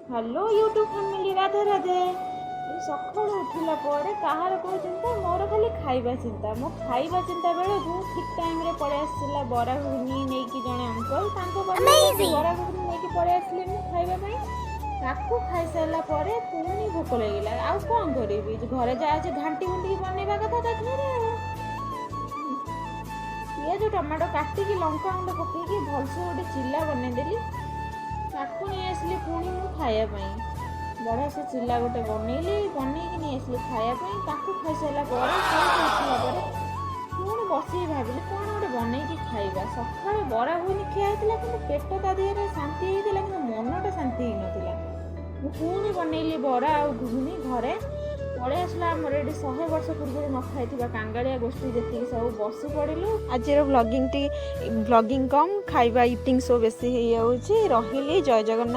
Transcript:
Hello YouTube family, Radhe Radhe. ସକାଳୁ ଉଠିଲା ପରେ କାହାର କେଉଁ ଚିନ୍ତା? ମୋର ଖାଲି ଖାଇବା ଚିନ୍ତା। ମୋ ଖାଇବା ଚିନ୍ତା ବେଳକୁ ଠିକ୍ ଟାଇମ୍ରେ ପଳେଇ ଆସିଥିଲା ବରା ଘୁଗୁନି ନେଇକି ଜଣେ ଅଙ୍କଲ। ତାଙ୍କ ପାଖରେ ବରା ଘୁଗୁନି ନେଇକି ପଳେଇ ଆସିଲି ମୁଁ ଖାଇବା ପାଇଁ। ତାକୁ ଖାଇସାରିଲା ପରେ ପୁଣି ଭୋକ ଲାଗିଲା। ଆଉ କ'ଣ କରିବି? ଘରେ ଯାହା ଅଛି ଘାଣ୍ଟି ଘୁଣ୍ଟିକି ବନେଇବା କଥା ତା ଦେହରେ। ଆଉ ପିଆଜ ଟମାଟୋ କାଟିକି, ଲଙ୍କା ଗୁଣ୍ଡ ପକେଇକି ଭଲସେ ଗୋଟେ ଚିଲା ବନେଇଦେଲି। ତାକୁ ନେଇ ଆସିଲି ପୁଣି ମୁଁ ଖାଇବା ପାଇଁ। ବଢ଼ିଆ ସେ ଚିଲା ଗୋଟେ ବନେଇଲି, ବନେଇକି ନେଇ ଆସିଲି ଖାଇବା ପାଇଁ। ତାକୁ ଖାଇସାରିଲା ପରେ, ଶୋଇକି ଉଠିଲା ପରେ ପୁଣି ବସିକି ଭାବିଲି, କ'ଣ ଗୋଟେ ବନେଇକି ଖାଇବା? ସକାଳେ ବରା ଘୁଗୁନି ଖିଆ ହେଇଥିଲା, କିନ୍ତୁ ପେଟ ତା ଦେହରେ ଶାନ୍ତି ହେଇଥିଲା, କିନ୍ତୁ ମନଟା ଶାନ୍ତି ହେଇନଥିଲା। ମୁଁ ପୁଣି ବନେଇଲି ବରା ଆଉ ଘୁଗୁନି ଘରେ। ପଳେଇ ଆସିଲା ଆମର ଏଠି 100 ବର୍ଷ ପୂର୍ବରୁ ନ ଖାଇଥିବା କାଙ୍ଗାଳିଆ ଗୋଷ୍ଠୀ ଯେତିକି ସବୁ ବସି ପଡ଼ିଲୁ। ଆଜିର ବ୍ଲଗିଂଟି ବ୍ଲଗିଂ କମ୍, ଖାଇବା ଇଟିଂ ଶୋ ବେଶୀ ହେଇଯାଉଛି। ରହିଲି, ଜୟ ଜଗନ୍ନାଥ।